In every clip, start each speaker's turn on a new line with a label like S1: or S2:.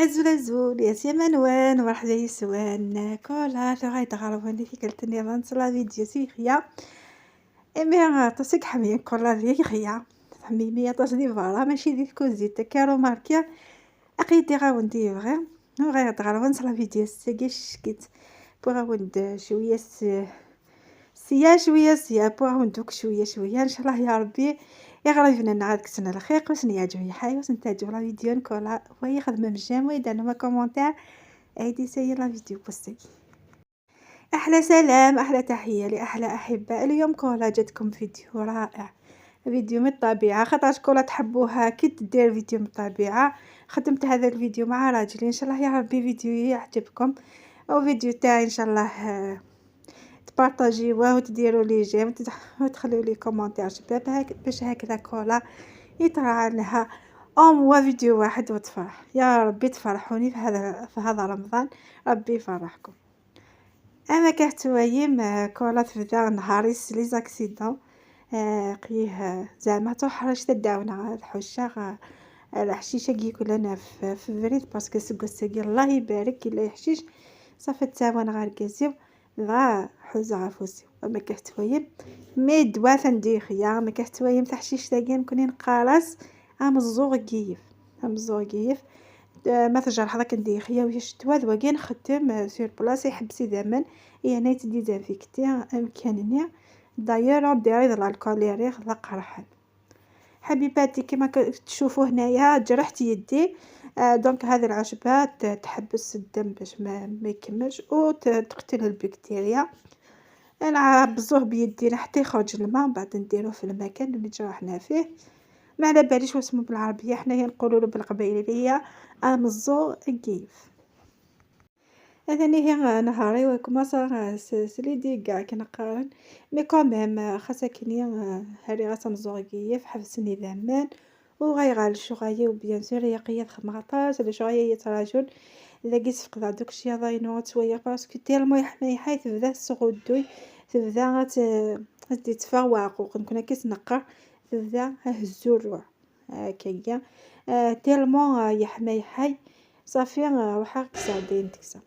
S1: أزول أزول يا سي منوان مرحبا يسوان كولا ثغاي تغربني في كلت النظام صلا فيديو سيخيا إمي تصيك حمي كولا ذي حميمية تصدي برا ماشي دي كوزيتا كارو ماركيا أقيدي غاون دي فغي غير تغربن صلا فيديو ساكيش كيت بوغاوند شوية سيا شوية سيا بوغاوند دوك شوية شوية إن شاء الله يا ربي يغرفنا نعاد كسنا الخير وسن يعجب حي وسن تعجب la vidéo نكولا ويخدم ب j'aime ويدير ما commentaire ايدي سي la vidéo بوستي. احلى سلام احلى تحية لاحلى احباء. اليوم كولا جاتكم فيديو رائع، فيديو من الطبيعة، خاطرش كولا تحبوها كي تدير فيديو من الطبيعة. خدمت هذا الفيديو مع راجلي، ان شاء الله يا ربي فيديو يعجبكم او فيديو تاعي ان شاء الله تبارطاجيوه وتديروا les j'aime وتخلوا les commentaires شباب هاك باش هكذا كولا يطلع لها au moins فيديو واحد وتفرح. يا ربي تفرحوني في هذا رمضان، ربي يفرحكم. انا كهتوايم كولا تبدا نهاري les accidents قيه زعما تحرش تداونا الحشة الحشيشه كي كلنا في فريد parce que سكو الله يبارك الا يحشيش صافي تاوان غير كازيو غا حوزة غفوسي ما كهتوايم mais دوا ثنديخيا ما كهتوايم تحشيش تاكي نكوني نقارس امزوغ كيف امزوغ كيف ما تجرح هذاك نديخيا ويش توا ذواكي نخدم sur place يحبس دائما يعني تdésinfecter امكانني d'ailleurs ديري l'alcool يريخ ذا قرحان. حبيباتي كما تشوفوا هنايا جرحت يدي، donc هذه العشبة تحبس الدم باش ما يكملش وتقتل البكتيريا. نعبزوه بيدينا حتى يخرج الماء من بعد نديروه في المكان اللي جرحنا فيه. ما على باليش واسمو بالعربية، حنايا نقولوا له بالقبايلية امزو كيف. هذا هي نهاري وكما صار les dégâts كنقارن mais quand même خاصها كني هاري غا كيف حبسني ذامان وغيغال شغايا و bien sûr يقيا خمغطاس ولا شغايا يتراجل إذا قيس فقد دوك الشي ضاينو تسويا parce que tellement يحمى يحي تبدا السغدوي تبدا تفا واقوق نكون كيس نقر تبدا هزو الروح هكايا tellement يحمى يحي صافي روحا كسادين تكسا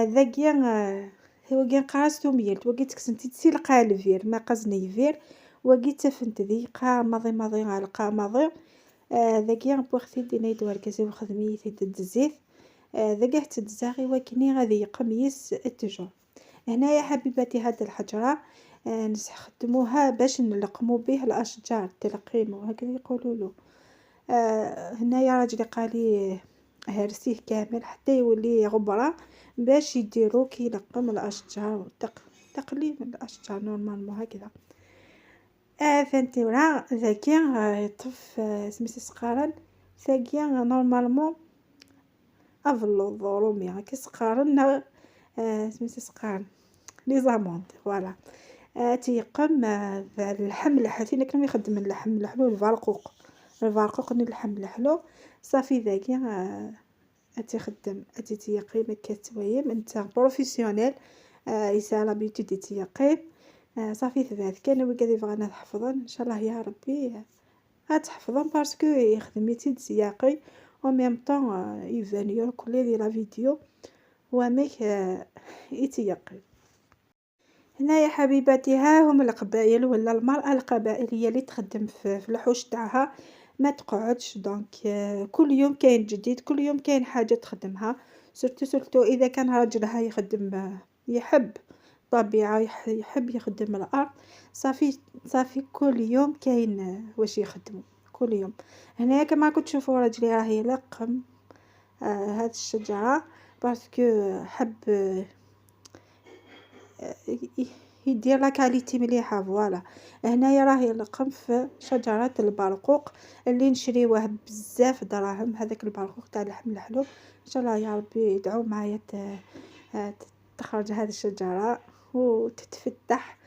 S1: ذاكيا وكي نقراس توميلت وكي تكسنتي تسي القالفير ما قزني فير وكي تفنت ذي قا ماضي ماضي على قا ماضي ذاكيا بوختي دينا يدوار كازي وخدمي تيد الزيت ذاكا تدزاغي وكني غادي يقميس التجور. هنايا حبيباتي هاد الحجرة نستخدموها باش نلقمو به الأشجار، تلقيمو هكذا يقولوا له. هنايا راجلي قالي هرسيه كامل حتى يولي غبرة باش يديرو كي يلقم الأشجار تقليم الأشجار normalement هكذا. فهمتي ولا ذاكي يطف سميتو سقارن ثاكي normalement افلو رومي هاكي سقارن سميتو سقارن les amandes voilà تيقم اللحم الحسين كانوا يخدم اللحم الحلو البرقوق البرقوق اللحم الحلو صافي ذاكي تيخدم اتي تيقيم كتويم انت professionnel يسا l'habitude تيقيم صافي ثبات كان وكذا بغانا تحفظن ان شاء الله يا ربي غتحفظن parce que يخدم يتيد سياقي au même temps يبان يركل لي la vidéo وميك يتيقي. هنايا حبيباتي ها هم القبائل ولا المرأة القبائلية اللي تخدم في الحوش تاعها ما تقعدش، donc كل يوم كاين جديد، كل يوم كاين حاجة تخدمها، surtout surtout إذا كان راجلها يخدم يحب الطبيعة يحب يخدم الأرض صافي صافي كل يوم كاين واش يخدمو كل يوم. هنايا كما راكم تشوفوا راجلي راه يلقم هاد الشجرة parce que حب يدير la qualité مليحة voilà. هنايا راه يلقم في شجرة البرقوق اللي نشريوه بزاف دراهم، هذاك البرقوق تاع اللحم الحلو. ان شاء الله يا ربي يدعو معايا تخرج هذه الشجرة وتتفتح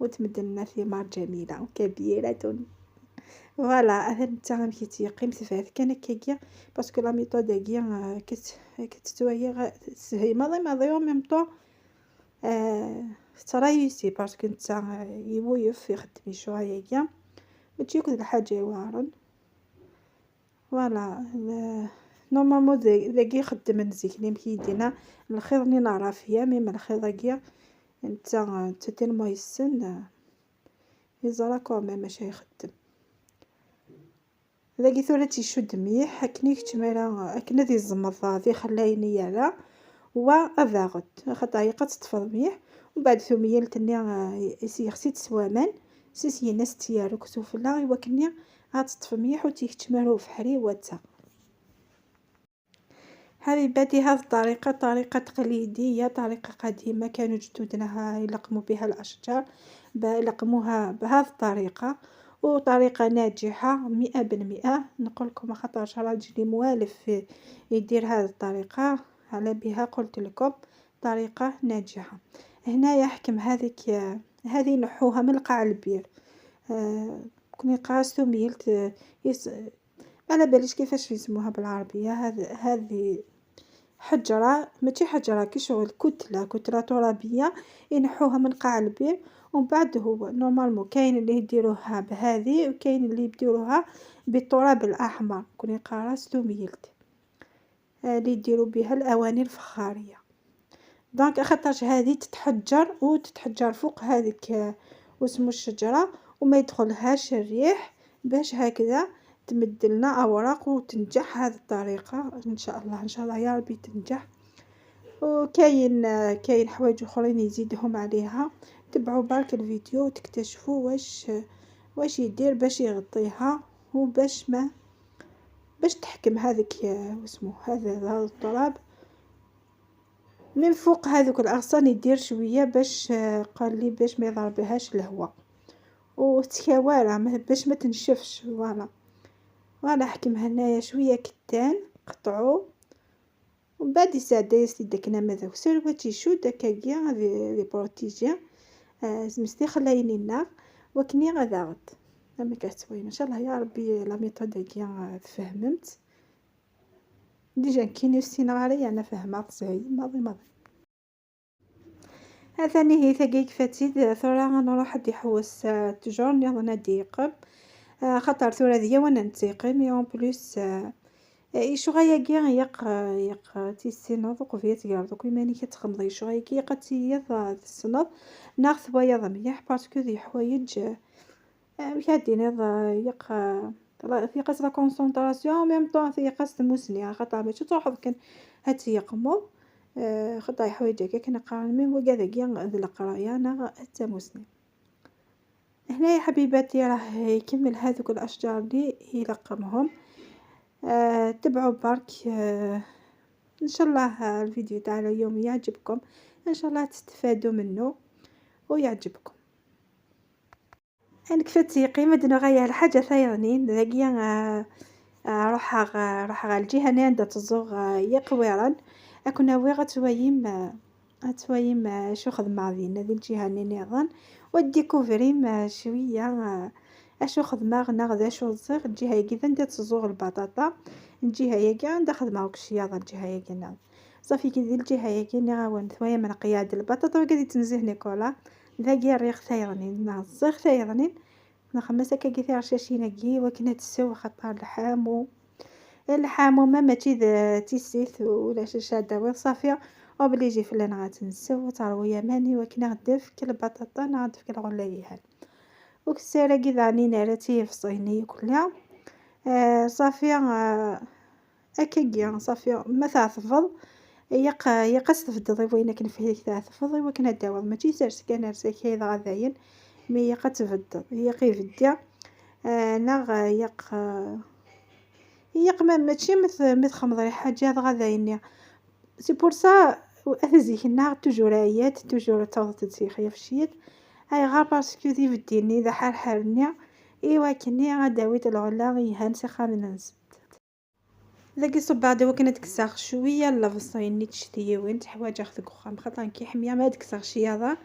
S1: وتمد لنا ثمار جميلة وكبيرة. voilà هذا نتا كيتيقيم تفات كان كيكيا parce que la méthode كيا كتتوهي سهي ماضي ماضي au même temps ترايسي parce que نتا يويف يخدم شوية ماشي كل حاجة يوارن. voilà normalement ذاكي يخدم زيك كيدينا الخيط ني نعرف هي même الخيط ذاكي نتا tellement يسن يزرا quand même ماشي يخدم. ذاكي ثورة تيشد مليح أكني كتمارا أكن ذي الزمض ذي خلايني يالا و أذاغد خاطر هي قد تطفى مليح. ومن بعد ثميلتني يسيخسي تسوامان سيسي ناس تيارو كسوفلا إوا كني غتطفى مليح وتيكتمارو فحري واتا. حبيباتي هذه الطريقة طريقة تقليدية، طريقة قديمة كانوا جدودنا يلقموا بها الأشجار، يلقموها بهذه الطريقة، وطريقة ناجحة 100%. نقول لكم خاطرش راجلي موالف يدير هذه الطريقة، على بها قلت لكم طريقة ناجحة. هنايا حكم هذيك هذه نحوها من قاع البير، كوني قاستو ميلت على باليش كيفاش يسموها بالعربية. هذه حجرة ماشي حجرة كي شغل كتلة ترابية ينحوها من قاع البير. ومن بعد هو normalement كاين اللي يديروها بهذه وكاين اللي يديروها بالتراب الأحمر، كوني قراصتو ميلت اللي يديروا بها الأواني الفخارية. donc خاطرش هذه تتحجر وتتحجر فوق هذيك واسمو الشجرة وما يدخلهاش الريح، باش هكذا تمدلنا أوراق وتنجح هذه الطريقة إن شاء الله. إن شاء الله يا ربي تنجح. وكاين كاين حوايج اخرين يزيدهم عليها، تبعوا برك الفيديو وتكتشفوا واش يدير باش يغطيها وباش ما باش تحكم هذيك واسمو هذا التراب من فوق هذوك الاغصان. يدير شويه باش قال لي باش ما يضربهاش الهواء وتكوارا باش ما تنشفش. voilà voilà حكم هنايا شويه كتان قطعو، ومن بعد يساعد يسيدك ماذا وسير وتيشو داكاكيا دي protéger سمستي خلايني النار وكني غادا غد لما كتوين. ان شاء الله يا ربي la méthode كيا تفهمت déjà كاين السيناريو انا فهمت زي ماضي ماضي. هذا هي ثقيك فاتي ثورة نروح دي حوس toujours نظن ديقم خاطر ثورة ديا وانا نتيقم en plus يشوغايا يق يق تيسينوض وقفيت كاع ماني كتخمضي شغايا كي قد تسنض ناخذ بياض مليح parce que ذي حوايج كادينيض يق ثيقاس la concentration même temps ثيقاس تموسني خاطر ماشي تروح كان هاتي يقمو خاطر حوايج هكاك نقرا même وكاع ذاكيا ذي القرايه انا التموسني. هنايا حبيباتي راه يكمل هذوك الاشجار اللي يلقمهم. تبعوا برك. ان شاء الله الفيديو تاع اليوم يعجبكم، ان شاء الله تستفادوا منه ويعجبكم. انا كفاتي قيمة غاية الحاجة ثايرنين ذاكيا روح روح الجهة اللي عندها تزوغ يقويرا اكون وي غتوايم غتوايم شو خدمة ذي ذي الجهة اللي نظن و découvrir شوية اشو خدمة غنا غدا شو زيغ الجهة ياكي عندها تزوغ البطاطا الجهة ياكي عندها خدمة وكشياضة الجهة ياكي نعم صافي كي ذي الجهة ياكي نغاون ثوايا من قياد البطاطا وكادي تنزه نيكولا ذاكي الريق ثايرنين نعزيغ ثايرنين نخمس هكا كي ثير كي وكنا تسو خاطر الحامو الحامو ما ماشي تيسيث ولا شاشة صافية obligé فلان غاتنسو ترويا ماني وكنا غدف كل البطاطا نغدف كل غلايها وكسيرة كي ذاني نارتي في كلها صافية أكاكيا صافية ما تعتفض يق يقص تفضل وين كان فيه تعتفض وكنا داوض ماشي سارس كان رساك هذا غداين mais يق تفضل يق يفدي نغ يق يق ما ماشي مثل خمضري حاجة غداين c'est pour ça أثزيك toujours عيات toujours تعوض تسيخ في الشيت هاي غير parce que ذي فديني ذا حال حالني إوا كني غداويت الغلا غيهان سخا من نزد ذاك الصباع دابا كنا تكساغ شويه لافصين تشتيوين تحوايج اخذ كوخام خاطر كي حميه ما تكساغ شياضه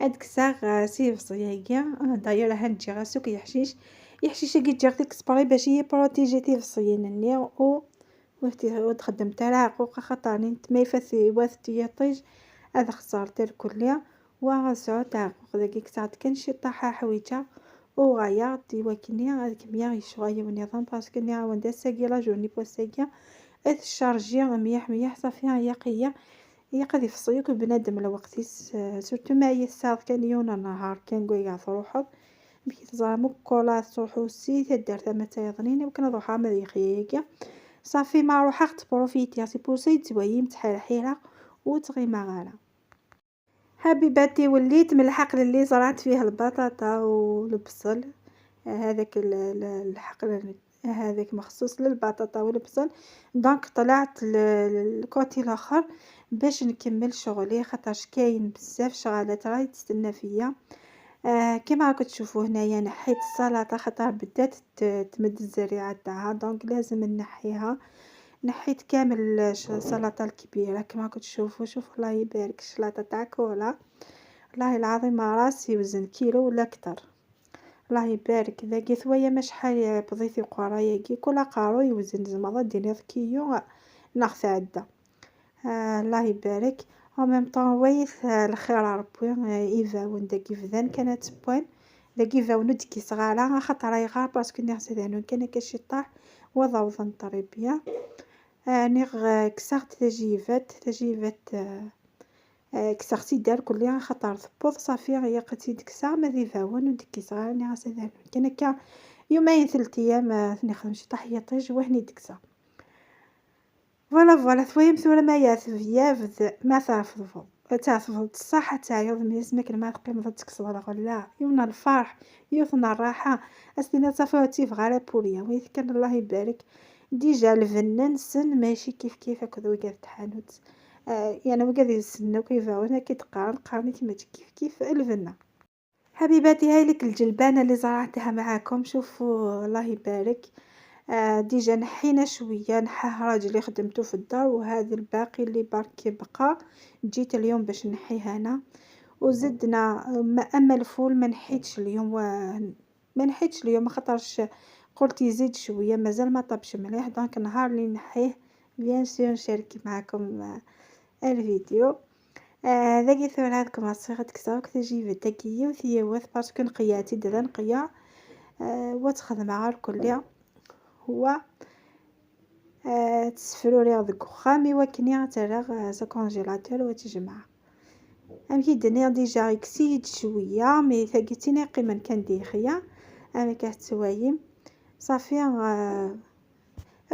S1: ادكساغ سيفصياكي داير هانجي غاسوك يحشيش يحشيش كي تجي exprès باش ي protéger تيفصيين و وتخدم تاع عقوق خاطر ما يفث واث يطيج هذا خسارة الكلية وغاسو تاع ذاك كسعت كان شي طاحة حويجة وغايا تيواكني غادي كمية يشغايا ونظام parce que ني عاون داساكي la journée بوساكي تشارجي ميح ميح صافي هيا قيا يقدر يفصيك بنادم الوقت surtout ما يساض كان يونا نهار كان قوي تروحض مكي تزرا كولا تروحو سي تدار ثما تيضنين وكان نروح عمل يخيا صافي ما روحك ت profiter c'est pour ça توايم تحيرة وتغيما غالا. حبيباتي وليت من الحقل اللي زرعت فيه البطاطا والبصل، هذاك الحقل هذاك مخصوص للبطاطا والبصل. donc طلعت لل côté الاخر باش نكمل شغلي، خاطرش كاين بزاف شغالات راهي تستنى فيا. كيما راكم تشوفوا هنايا نحيت السلطة خاطر بدات تمد الزريعه تاعها، donc لازم نحيها. نحيت كامل السلطة الكبيرة كما راكم تشوفوا. شوفوا الله يبارك الشلاطه تاع كولا، والله العظيم راسي وزن كيلو ولا اكثر، الله يبارك. ذاكي ثويا ما شحال بضيتي قرايا كي كل قارو يوزن زعما ديري كيلو ناخذ عده. الله يبارك. au même temps ويث الخير ربي ايفاون داك يفذان كانت بوين داك يفاون ديكي صغارة خاطر راهي غار parce que نيغ سيدانو كان كاشي طاح وضوضن très bien. نيغ كسرت تجيفات كسرتي دار كلها خاطر ثبوض صافي غيا قتي ديك ما ذي وديك صغار نيغ سيدانو كان كا يومين ثلاث ايام نخدم شي طاحية طيج وهني ديك voilà voilà ثويم ثورة ما يافذ ما تعرفض تعرفض الصحة تاعي ميزمك ما تقيم تكسر لا يونا الفرح يوثنا الراحة أسنينا صافي تيف غير بوريا ويث كان الله يبارك. déjà الفنان نسن ماشي كيف كيف هكذا وكاد تحانوت يعني وكاد يسنو كيف وانا كي تقارن قارني كيما كيف كيف الفنة. حبيباتي هاي لك الجلبانة اللي زرعتها معاكم، شوفوا الله يبارك. déjà نحينا شوية، نحاه راجلي خدمته في الدار، وهذا الباقي اللي برك بقى جيت اليوم باش نحيه انا. وزدنا اما الفول ما نحيتش اليوم، ما نحيتش اليوم خاطرش قلت يزيد شوية مازال ما طابش مليح، donc نهار اللي نحيه bien sûr نشارك معكم الفيديو. ذاكي ثور هاذكم الصيغة تكساوك تجي تاكي وثيوث parce que نقياتي دا نقيا وتخدم مع الكلية هو تسفروري ديك وخامي وكني ترى sa congélateur وتجمع. أمكي دنيا déjà يكسيد شوية mais ثاقيتيني قيمة كان ديخيا أنا كتوايم صافي.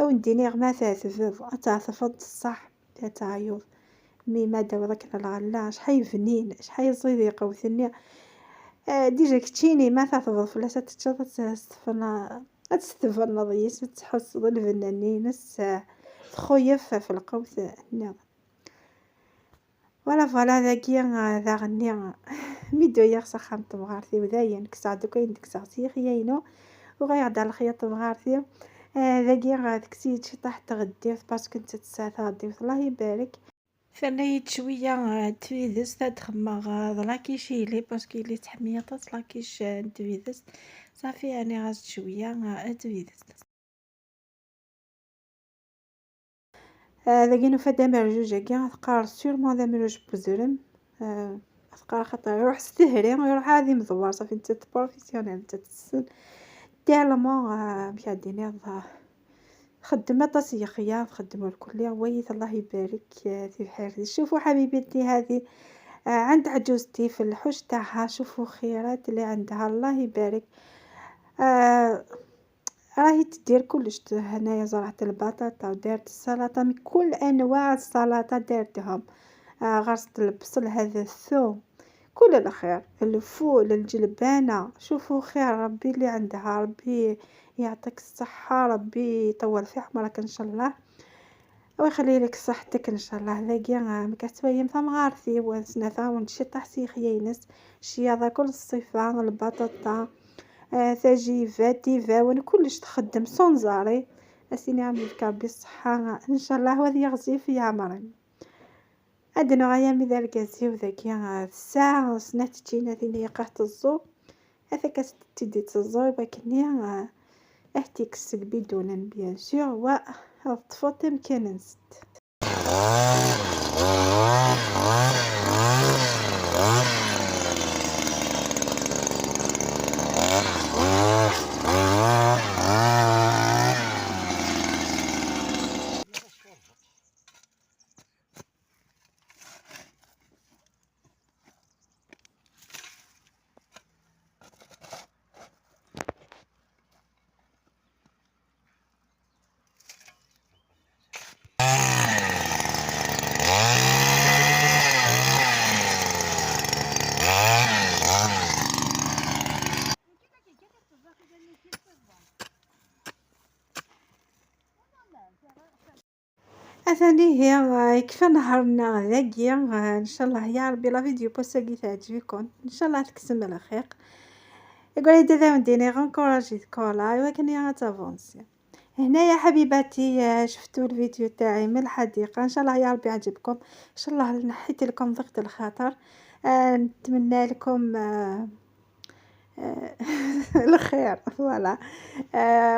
S1: أو نديني ما تعتفض تعتفض الصح تعيوض mais ما داو داك الغلا شحال بنين شحال يزيد يقوتني. déjà كتشيني ما تعتفض فلاس تتشط تستفنا تستفنض يس تحس بالفنانين تخويف في القوت نعم. voilà voilà ذاكي ذا غني ميدو يغسى خام تمغارتي وداين كسع دوكاين ديك خياينو وغيعد الخياط تمغارتي. ذاكي تكسيت شي طاح تغديت parce que نتا تساعة تغديت الله يبارك. فرنيت شوية تفيدس تخمغ la quiche لي parce que لي تحمية la quiche تفيدس صافي يعني غازت شوية تفيدس. ذاكي نوفا دامر جوج كاع تقار sûrement دامر جوج بوزرم تقار خاطر يروح ستهري ويروح عادي مدوار صافي نتا professionnel نتا تسن tellement مشا ديني خدمة تصيخية خدمة الكلية ويت الله يبارك في حياتي. شوفوا حبيبتي هذه عند عجوزتي في الحوش تاعها، شوفوا خيرات اللي عندها الله يبارك. راهي تدير كلش هنايا زرعت البطاطا ودارت السلطة من كل انواع السلطة دارتهم. غرست البصل هذا الثوم كل الخير الفول الجلبانه. شوفوا خير ربي اللي عندها، ربي يعطيك الصحة، ربي يطول في عمرك ان شاء الله ويخلي لك صحتك ان شاء الله. ذاكي ما كتبين ثمغارتي وسناثا ونشي طاحتي خياينس الشياضه كل الصفة البطاطا ثاجيفات تيفاون كلش تخدم sans arrêt. اسيني عم يفكر ربي الصحة ان شاء الله وهذه يغزي في عمري. عندنا غاية مي ذلك وذاكي الساعة سنات تجينا ثيني قهت الزو هذاك تدي تزو باكني اهتيك السك بدون bien sûr و طفوت يمكن نسد. أثاني هي كيف نهارنا ذاكي، ان شاء الله يا ربي la vidéo بوساكي تعجبكم، ان شاء الله تكسم الخير. يقول لي ديني encourager كولا ولكن يا t'avancer. هنايا حبيباتي شفتوا الفيديو تاعي من الحديقة، ان شاء الله يا ربي يعجبكم، ان شاء الله نحيت لكم ضغط الخاطر. نتمنى لكم الخير voilà،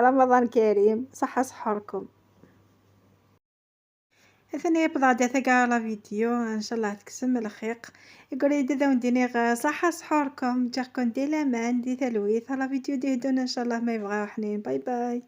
S1: رمضان كريم، صحة سحوركم. ثاني بضع ثقا la vidéo، ان شاء الله تكسم الخيق. يقول لي ديني صحة سحوركم، جاكم دي لامان دي ثلويث la vidéo دي ان شاء الله ما يبغاو حنين. باي باي.